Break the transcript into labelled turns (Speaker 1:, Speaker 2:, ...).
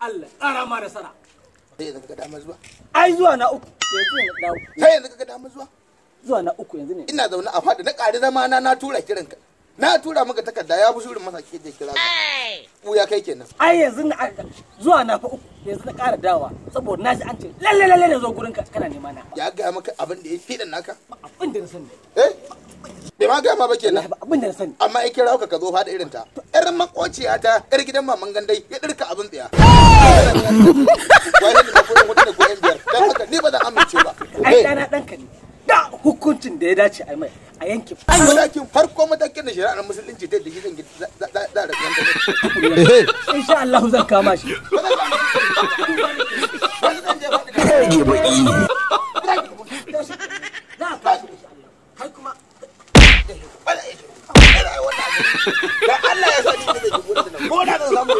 Speaker 1: Allah ƙara ma nasara.
Speaker 2: Sai yanzu kaga damar zuwa.
Speaker 1: Ai zuwa na uku yanzu ne na dawo.
Speaker 2: Sai yanzu kaga damar zuwa.
Speaker 1: Zuwa na uku yanzu ne.
Speaker 2: Ina zaune a faɗi na ƙari zama na na tura kiranka. Na tura maka takarda ya fi shurin masa ke kira ka. Ɓuya kai kenan.
Speaker 1: Ai yanzu na zuwa na fa uku yanzu na ƙara dawa saboda na ji an ce lalle lalle na zo gurin ka kana nema na.
Speaker 2: Ya gaya maka abin da ya fi dan naka?
Speaker 1: Ba abin da na sani.
Speaker 2: Eh? Bai ma gaya ma ba kenan.
Speaker 1: Ba abin da na sani.
Speaker 2: Amma ya kira ka zo fada irin ta. Yar makociya ta yar gidan maman gandai ya dirka abin tsiya. Wai ne da kuɗin hudu da ko yan biyar. Dan haka ni ba zan amince ba.
Speaker 1: Ai ɗana ɗanka ne. Da hukuncin da ya dace a mai a yanke.
Speaker 2: Matakin farko matakin da shari'ar musulunci ta da shi zan za a rasu.
Speaker 1: Insha Allah zan kama shi.
Speaker 3: Rage baki.
Speaker 1: Za a kawo shi insha Allah. Kai kuma
Speaker 2: Da Allah ya sa ni da zai ko da zan samu